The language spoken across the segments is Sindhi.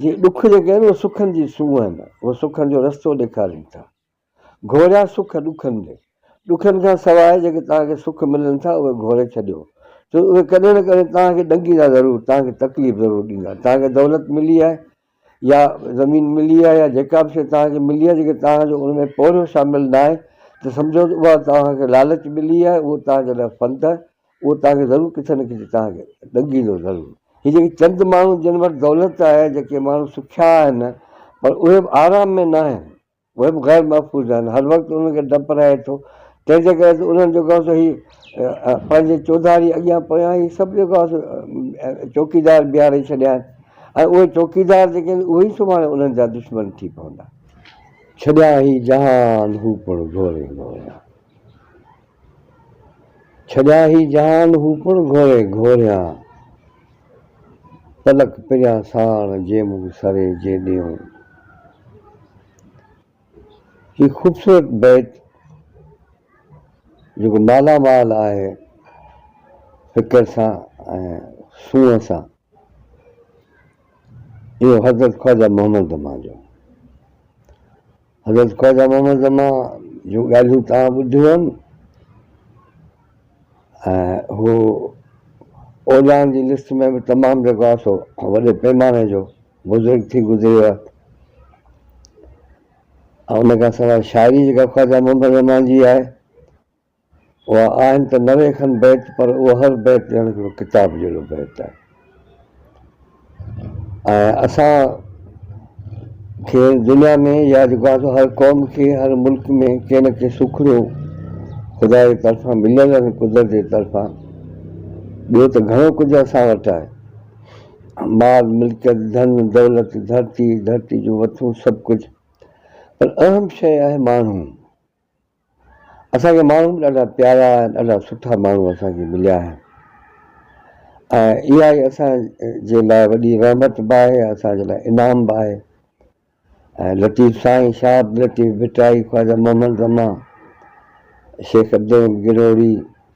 جي ڏک جيڪي آهن اهي سکن جي سونهن آهن، اهي سکن جو رستو ڏيکارين ٿا. گهوريا سک ڏکن ڏي. ڏکن کان سواء جيڪي توهان کي سک ملن ٿا اهي گهوري ڇڏيو. ڇو ته اهي ڪڏهن نه ڪڏهن توهان کي ڏنگيندا ضرور، توهان کي تڪليف ضرور ڏيندا. توهان کي دولت ملي آهي يا زمين ملي آهي يا جيڪا به شيء توهان کي ملي آهي جيڪي توهان جو ان ۾ پورهيو شامل ناهي ته سمجهو ته اها توهان کي لالچ ملي آهي، اهو توهان جي لاء فند آهي، اهو توهان کي ضرور ڪٿي نه ڪٿي توهان کي ڏنگيندو ضرور. هي جيڪي چند ماڻهو جن وٽ دولت آهي، جيڪي ماڻهو سکيا آهن پر اهي به آرام ۾ ناهن. اهي به غير محفوظ آهن، هر وقت انهن کي ڊپ رهي ٿو، تنهن جي ڪري ته انهن جيڪو آهي سو هي پنهنجي چوڌاري اڳيان پويان هي سڀ جيڪو آهي سو چوڪيدار بيهاري ڇڏيا آهن ۽ اهي چوڪيدار جيڪي آهن اهي ئي سڀاڻي انهن جا دشمن ٿي پوندا. ڇڏيان هي جهان هو پڻ گهوري گهوريان. ڇڏيان هي جهان هو پڻ گهوري گهوريان. پلڪ پريان ساڻ جي مون سري جي ڏيون. هي خوبصورت بيت جيڪو مالا مال آهي فڪر سان ۽ سونهن سان اهو حضرت خواجه محمد زمان جو حضرت خواجه محمد زمان جون ڳالهيون توهان ٻڌيون آهن ۽ هو اوليائن جي لسٽ ۾ به تمام جيڪو آهي سو وڏي پيماني جو بزرگ ٿي گذريو آهي ۽ ان کان سواء شاعري جيڪا خواجه محمد زمان جي آهي اها آهن ته 90 کن بيت پر اهو هر بيت ڄڻ هڪڙو ڪتاب جهڙو بيت آهي ۽ اسان کي دنيا ۾ يا جيڪو آهي سو هر قوم کي هر ملڪ ۾ ڪي نه ڪي سکڙيون خدا جي طرفان مليل آهن قدرت جي طرفان ٻيو ته گهڻو ڪجهه اسان وٽ آهي مال ملڪيت ڌن دولت ڌرتي ڌرتي جون وٿون سڀ ڪجهه پر اهم شيء آهي ماڻهو اسان کي ماڻهو به ڏاڍا پيارا ۽ ڏاڍا سٺا ماڻهو اسان کي مليا آهن ۽ اها ئي اسان جي لاء وڏي رحمت به آهي اسان جي لاء انعام به آهي ۽ لطيف سائين شاهه عبداللطيف ڀٽائي خواجه محمد زمان شيخ عبدالرحيم گروهڙي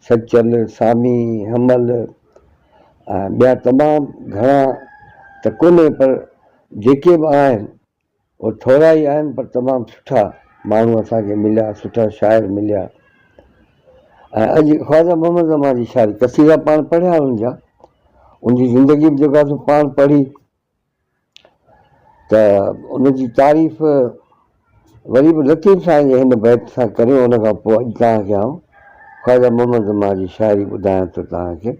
سچل سامي حمل ۽ ٻيا تمام گهڻا ته ڪونهي پر جيڪي به آهن اهي ٿورا ئي آهن پر تمام سٺا ماڻهو اسان کي مليا، سٺا شاعر مليا ۽ اڄ خواجه محمد زمان جي شاعري قصيدا پاڻ پڙهيا انهن جا ان جي زندگي به جيڪا سو پاڻ پڙهي ته ان جي تعريف وري به لطيف سائين جي هن بيت سان ڪريون ان کان پوء اڄ توهان کي آئون خواجه محمد زمان جي شاعري ٻڌايان ٿو توهان کي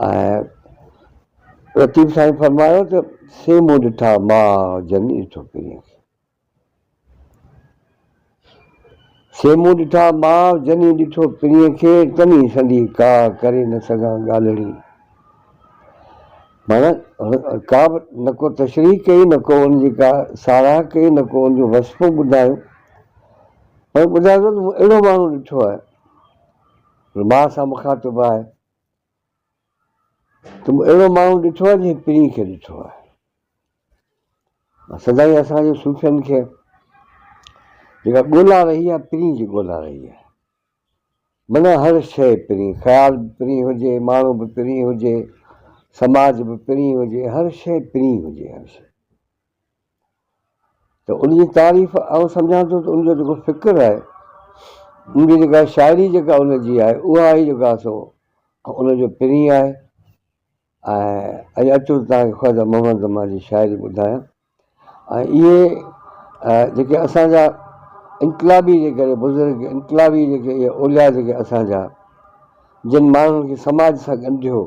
۽ لطيف سائين فرمايو ته، سي مون ڏٺا ماء جن ڏٺو پرينء کي. سي مون ڏٺا ماء جني ڏٺو پرينء کي، تني سندي ڪا ڪري نه سگهان ڳالهڙي. معنيٰ ڪا به نه ڪو تشريح ڪئي، نه ڪو ان جي ڪا ساراهه ڪئي، نه ڪو ان جون وصفون ٻڌايون، پر ٻڌايو ته مون اهڙو ماڻهو ڏٺو آهي، ماء سان مخاطب آهي. ته مون اهڙو ماڻهو ڏٺو آهي جنهن پرين کي ڏٺو آهي. سدائين اسان جي صوفين کي جيڪا ڳولا رهي آهي پرين جي ڳولا رهي آهي. معنيٰ هر شيء پرين، خيال به پرين هجي، ماڻهو به پرين هجي، سماج به پرين هجي، هر شيء پرين هجي هر شيء. ته ان جي تعريف آئون سمجهان ٿو ته ان جو جيڪو فڪر آهي ان جي جيڪا شاعري جيڪا ان جي آهي اها ئي جيڪا سو ان جو پرين آهي ۽ اڄ اچو ته توهان کي خواجه محمد زمان جي شاعري ٻڌايان ۽ اهي جيڪي اسان جا انقلابي جيڪي بزرگ انقلابي جيڪي اهي اولياء جيڪي اسان جا جن ماڻهن کي سماج سان ڳنڍيو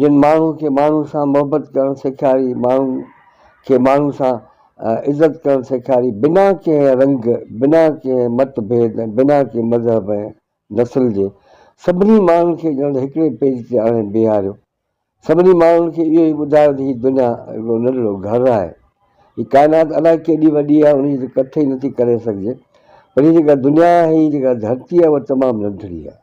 جن ماڻهو کي ماڻهو سان محبت ڪرڻ سيکاري، ماڻهو کي ماڻهو سان عزت ڪرڻ سيکاري، بنا ڪنهن رنگ، بنا ڪنهن مت ڀيد ۽ بنا ڪنهن مذهب ۽ نسل جي سڀني ماڻهن کي ڄڻ ته هڪڙي پيج تي آڻي بيهاريو. سڀني ماڻهن کي اهو ئي ٻڌايو ته هي دنيا هڪڙو ننڍڙو گهر آهي. هي ڪائنات الائي ڪيڏي وڏي آهي، ان جي ته ڪٿ ئي نٿي ڪري سگهجي، پر هي جيڪا دنيا آهي، هي جيڪا ڌرتي آهي، اها تمام ننڍڙي آهي.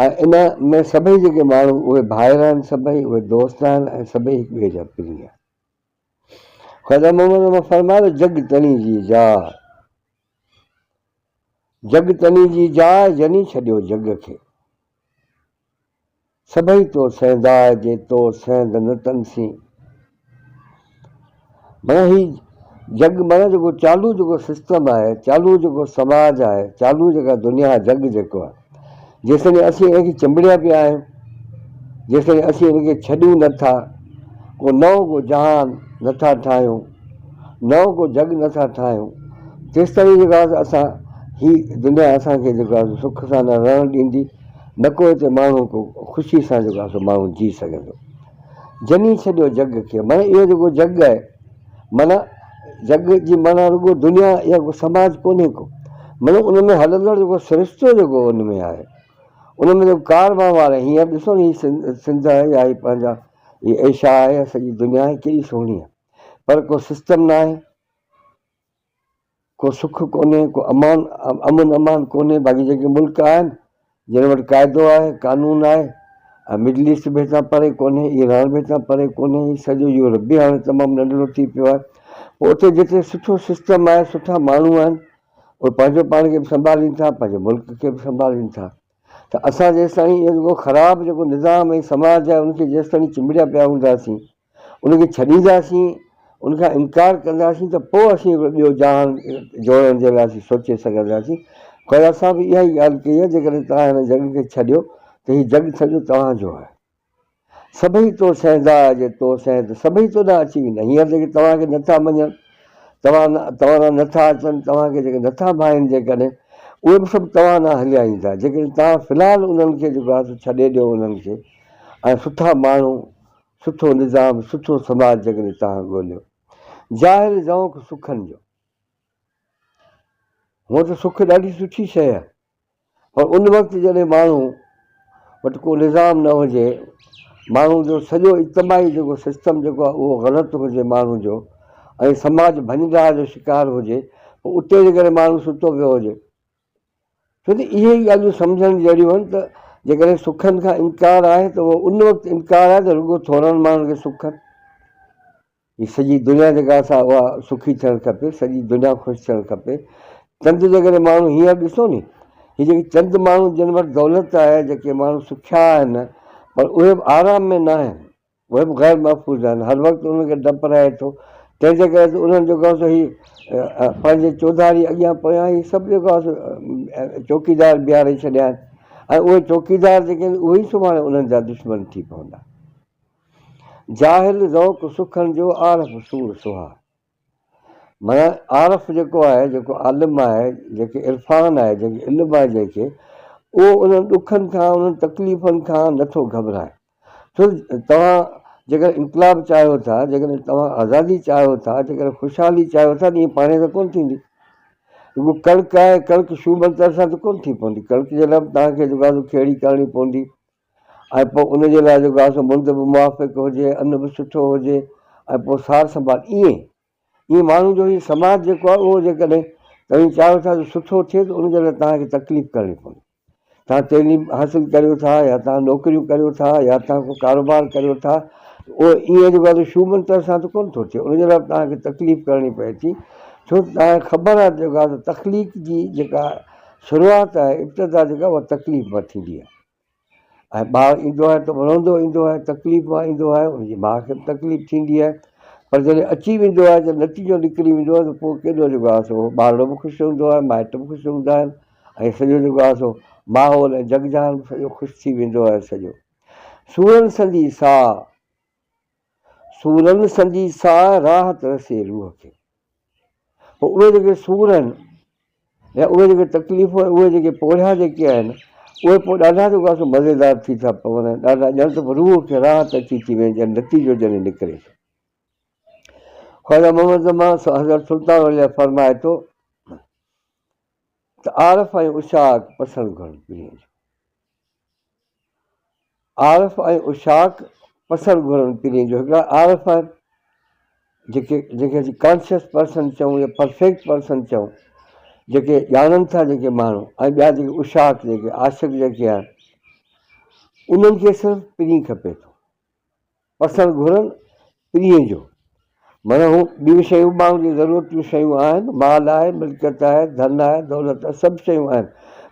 ۽ ان ۾ سڀئي جيڪي ماڻهو اهي ڀائر آهن سڀئي اهي دوست آهن ۽ سڀئي هڪ ٻئي جا پرين آهن. خواجه محمد رحمه فرمايو ته جڳ تڻي جي جاء جڳ تڻي جي جاء جني ڇڏيو جڳ کي سڀئي تو سينداء جي تو سيند نه تن سين. معنيٰ هي جڳ معنيٰ جيڪو چالو جيڪو سسٽم آهي، چالو جيڪو سماج آهي، چالو جيڪا دنيا آهي، جڳ جيڪو آهي، جيستائين اسين ان کي چنبڙيا پيا آهيون، جيستائين اسين ان کي ڇڏيون نه ٿا، ڪو نئون ڪو جهان نه ٿا ٺاهيون، نئون ڪو جڳ نه ٿا ٺاهيون، تيستائين جيڪو آهي اسان هي دنيا اسان کي جيڪو آهي سک سان نه رهڻ ڏيندي، نه ڪو هتي ماڻهو ڪو خوشي سان جيڪو آهي سو ماڻهو جي سگهندو. جني ڇڏيو جڳ کي معنيٰ اهو جيڪو جڳ آهي معنيٰ جڳ جي معنيٰ رڳو دنيا يا ڪو سماج ڪونهي ڪو معنيٰ ان ۾ هلندڙ جيڪو سرشتو جيڪو ان ۾ آهي ان ۾ جيڪو ڪار وهنوار آهي هينئر ڏسو نه هي سنڌ آهي يا هي پنهنجا هي ايشيا آهي يا سڄي دنيا آهي ڪيڏي سهڻي آهي پر ڪو سسٽم نه آهي ڪو سک ڪونهي، ڪو امان امن امان ڪونهي، باقي جيڪي ملڪ آهن جن وٽ قاعدو آهي، قانون آهي ۽ مڊل ايسٽ به هتان پري ڪونهي، ايران به هتان پري ڪونهي، هي سڄو يورپ به هاڻي تمام ننڍڙو ٿي پيو آهي. پوء اتي جتي سٺو سسٽم آهي، سٺا ماڻهو آهن، اهي پنهنجو پاڻ کي به سنڀالين ٿا، پنهنجي ملڪ کي به سنڀالين ٿا. ته اسان جيستائين اهو جيڪو خراب جيڪو نظام ۽ سماج آهي ان کي جيستائين چنبڙيا پيا هونداسين، ان کي ڇڏينداسين، ان کان انڪار ڪنداسين ته پوء اسين هڪڙو ٻيو جهان جوڙڻ جي لاء اسين سوچي سگهنداسين. خواجه صاحب اها ئي ڳالهه ڪئي آهي، جيڪڏهن توهان هن جڳ کي ڇڏيو ته هي جڳ سڄو توهان جو آهي. سڀئي تو سهندا جي تو سهن ته سڀئي تو ڏانهن اچي ويندا. هينئر جيڪي توهان کي نٿا مڃن، توهان توهان ڏانهن نٿا اچن، توهان کي جيڪي نٿا ڀائين جيڪڏهن اهي به سڀ توهان ڏانهن هليا ايندا. جيڪڏهن توهان في الحال انهن کي جيڪو آهي سو ڇڏي ڏيو انهن کي ۽ سٺا ماڻهو سٺو نظام، سٺو سماج جيڪڏهن توهان ڳوليو. جاهل ذوق سکن جو. هونء ته سک ڏاڍي سٺي شيء آهي پر ان وقت جڏهن ماڻهو وٽ ڪو نظام نه هجي، ماڻهو جو سڄو اجتماعي جيڪو سسٽم جيڪو آهي اهو غلط هجي ماڻهو جو ۽ سماج ڀڃ ڊاهه جو شڪار هجي پوء اتي جيڪڏهن ماڻهو ستو پيو هجي ڇو ته اهي ئي ڳالهيون سمجهڻ جهڙيون آهن ته جيڪڏهن سکن کان انڪار آهي ته اهو ان وقت انڪار آهي ته رڳو ٿورن ماڻهن کي سک آهن. هي سڄي دنيا جيڪا سا اها سکي ٿيڻ کپي، سڄي دنيا خوش ٿيڻ کپي. چند جيڪڏهن ماڻهو هينئر ڏسو ني هي جيڪي چند ماڻهو جن وٽ دولت آهي، جيڪي ماڻهو سکيا آهن پر اهي به آرام ۾ ناهن. اهي به غير محفوظ آهن، هر وقت انهن کي ڊپ رهي ٿو، تنهن جي ڪري ته انهن جيڪو آهي سو هي پنهنجي چوڌاري اڳيان پويان هي سڀ جيڪو آهي سو چوڪيدار بيهاري ڇڏيا آهن ۽ اهي چوڪيدار جيڪي آهن اهي ئي سڀاڻي انهن جا دشمن ٿي پوندا. جاهل ذوق سکن جو عارف سور سهاء. معنيٰ عارف جيڪو آهي، جيڪو عالم آهي، جيڪي عرفان آهي، جيڪي علم آهي جنهن کي، اهو انهن ڏکن کان، انهن تڪليفن کان نٿو گهٻرائي. ڇو ته توهان جيڪڏهن انقلاب چاهيو ٿا، جيڪڏهن توهان آزادي چاهيو ٿا، جيڪڏهن خوشحالي چاهيو ٿا ته ائين پاڻهي ته ڪونه ٿيندي. رڳو ڪڻڪ آهي، ڪڻڪ شوبن طرح سان ته ڪونه ٿي پوندي. ڪڻڪ جي لاء به توهان کي جيڪو آهي سو کيڙي ڪرڻي پوندي ۽ پوء ان جي لاء جيڪو آهي سو مند به موافق هجي، ان به سٺو هجي ۽ پوء سار سنڀال ائين ائين ماڻهو جو هي سماج جيڪو آهي اهو جيڪڏهن توهين چاهيو ٿا ته سٺو ٿئي ته ان جي لاء توهان کي تڪليف ڪرڻي پوندي. توهان تعليم حاصل ڪريو ٿا يا توهان نوڪريون ڪريو ٿا يا توهان ڪو ڪاروبار ڪريو ٿا ته اهو ائين جيڪو آهي سو شومن طرح سان ته ڪونه ٿو ٿئي ان جي لاء به توهان کي تڪليف ڪرڻي پئي ٿي ڇو ته توهان کي خبر آهي ته جيڪو آهي سو تخليق جي جيڪا شروعات آهي ابتدا جيڪا اها تڪليف مان ٿيندي آهي. ۽ ٻار ايندو آهي ته روئندو ايندو آهي تڪليف مان ايندو آهي ان جي ماء کي به تڪليف ٿيندي آهي پر جڏهن اچي ويندو آهي جڏهن نتيجو نڪري ويندو آهي ته پوء ڪيڏو جيڪو آهي سو ٻارڙو به خوش هوندو آهي مائٽ به خوش هوندا آهن ۽ سڄو جيڪو آهي سو ماحول ۽ جڳ جهان به سڄو خوش ٿي ويندو آهي سڄو سورن سندي ساء سورن سندي ساء راحت رسي روح کي پوء اهي جيڪي سور آهن يا اهي جيڪي تڪليفون ۽ اهي جيڪي پورهيا جيڪي آهن اهي پوء ڏاڍا جيڪو آهي سو مزيدار ٿي ٿا پون ۽ ڏاڍا ڄڻ ته روح کي راحت اچي ٿي وڃي جڏهن نتيجو جڏهن نڪري ٿو. خواجه محمد زمان حضرت سلطان اولياء فرمائي ٿو ته عارف ۽ عشاق پسڻ گهرن پرينء جو. عارف ۽ عشاق پسڻ گهرن پرين جو. هڪڙا عارف آهن جيڪي جنهن کي اسين ڪانشس پرسن چئون يا پرفيڪٽ پرسن چئون جيڪي ڄاڻن ٿا جيڪي ماڻهو ۽ ٻيا جيڪي عشاق جيڪي عاشق جيڪي آهن انهن کي صرف پرين کپي ٿو. پسڻ گهرن پرينء جو. معنيٰ هو ٻيون شيون ماڻهو جي ضرورت جون شيون آهن، مال آهي، ملڪيت آهي، ڌن آهي، دولت آهي، سڀ شيون آهن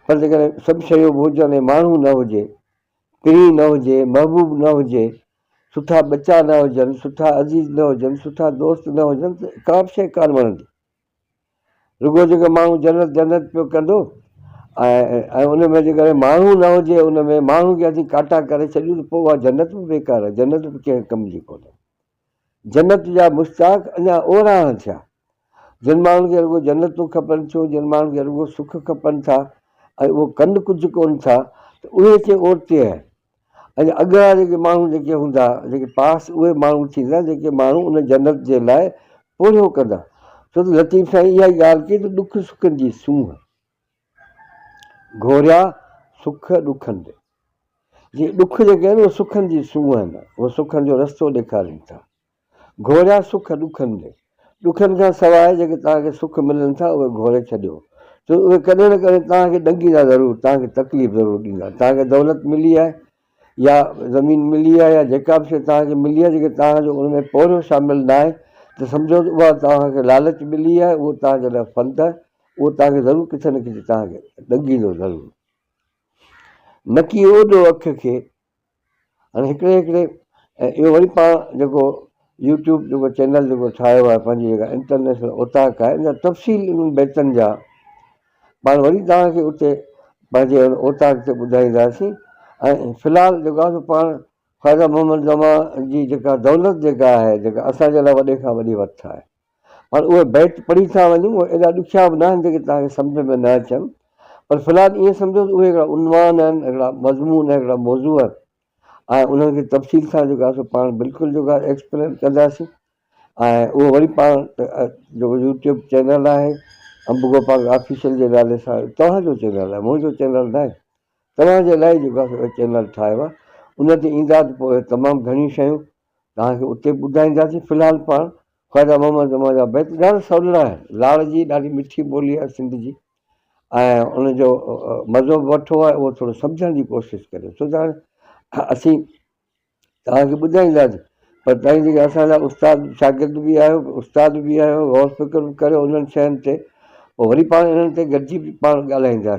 پر جيڪڏهن سڀ شيون به هجن ۽ ماڻهو نه هجي، پرين نه هجي، محبوب نه هجي سٺا ٻچا نه هجن، سٺا عزيز نه هجن، سٺا دوست نه هجن ته ڪا به شيء ڪانه وڻندي. رڳو جيڪو ماڻهو جنت جنت پيو ڪندو ۽ ان ۾ جيڪڏهن ماڻهو نه هجي ان ۾ ماڻهو کي اسين ڪاٽا ڪري ڇڏيون ته پوء اها جنت به بيڪار آهي، جنت به ڪنهن ڪم جي ڪونهي. جنت جا مشتاق اڃا اورانهن ٿيا. جن ماڻهن کي رڳو جنتون کپن ٿيون، جن ماڻهن کي رڳو سک کپن ٿا ۽ اهو ڪن ڪجهه ڪونه ٿا ته اهي ڪي اورتي آهن. ۽ اڳرا جيڪي ماڻهو جيڪي هوندا، جيڪي پاس اهي ماڻهو ٿيندا جيڪي ماڻهو ان جنت جي لاء پورهيو ڪندا. ڇو ته لطيف سائين اها ئي ڳالهه ڪئي ته ڏک سکن جي سونهن، گهوريا سک ڏکن تي. جي ڏک جيڪي آهن اهي سکن جي سونهن آهن، اهي سکن جو رستو ڏيکارين ٿا. گهوريا سک ڏکن ڏي. ڏکن کان سواء جيڪي توهان کي سک ملن ٿا اهي گهوري ڇڏيو. ڇو ته اهي ڪڏهن نه ڪڏهن توهان کي ڏنگيندا ضرور، توهان کي تڪليف ضرور ڏيندا. توهان کي دولت ملي آهي يا زمين ملي آهي يا جيڪا به شيء توهان کي ملي آهي جيڪي توهان جو ان ۾ پورهيو شامل ناهي ته سمجهو ته اها توهان کي لالچ ملي آهي، اهو توهان جي لاء فند آهي، اهو توهان کي ضرور ڪٿي نه ڪٿي توهان کي ڏنگيندو ضرور. نڪي اوڏو اک کي هاڻي هڪڙي هڪڙي ۽ اهو وري پاڻ جيڪو يوٽيوب جيڪو چينل جيڪو ٺاهيو آهي پنهنجي جيڪا انٽرنيشنل اوطاق آهي ان جا تفصيل انهن بيتن جا پاڻ وري توهان کي اتي پنهنجي ان اوطاق تي ٻڌائينداسين ۽ في الحال جيڪو آهي سو پاڻ خواجه محمد زمان جي جيڪا دولت جيڪا آهي جيڪا اسان جي لاء وڏي کان وڏي وٿ آهي پر اهي بيت پڙهي ٿا وڃون اهي ايڏا ڏکيا به ناهن جيڪي توهان کي سمجهه ۾ نه اچن پر في الحال ائين سمجهو ته اهي هڪڙا عنوان آهن هڪڙا مضمون آهن هڪڙا موضوع آهن ۽ انهن کي تفصيل سان جيڪو آهي سو پاڻ بلڪل جيڪو آهي ايڪسپلين ڪنداسين ۽ اهو وري پاڻ جيڪو يوٽيوب چينل آهي انب گوپانگ آفيشل جي نالي سان توهان جو چينل آهي منهنجو چينل ناهي توهان جي لاء جيڪو آهي سو چينل ٺاهيو آهي ان تي ايندا ته پوء تمام گهڻيون شيون توهان کي اتي به ٻڌائينداسين. في الحال پاڻ خواجه محمد زمان جا بيت ڏاڍا سولڙا آهن. لاڙ جي ڏاڍي مٺي ٻولي آهي سنڌ جي ۽ ان جو مزو به وٺو ۽ اهو ٿورو سمجهڻ جي ڪوشش ڪريو ڇو ته هاڻي اسين توهان کي ٻڌائينداسين پر توهين جيڪي اسان جا استاد شاگرد به آهيو استاد به آهيو غور فڪر به ڪريو انهن شين تي پوء وري پاڻ انهن تي گڏجي به پاڻ ڳالهائينداسين.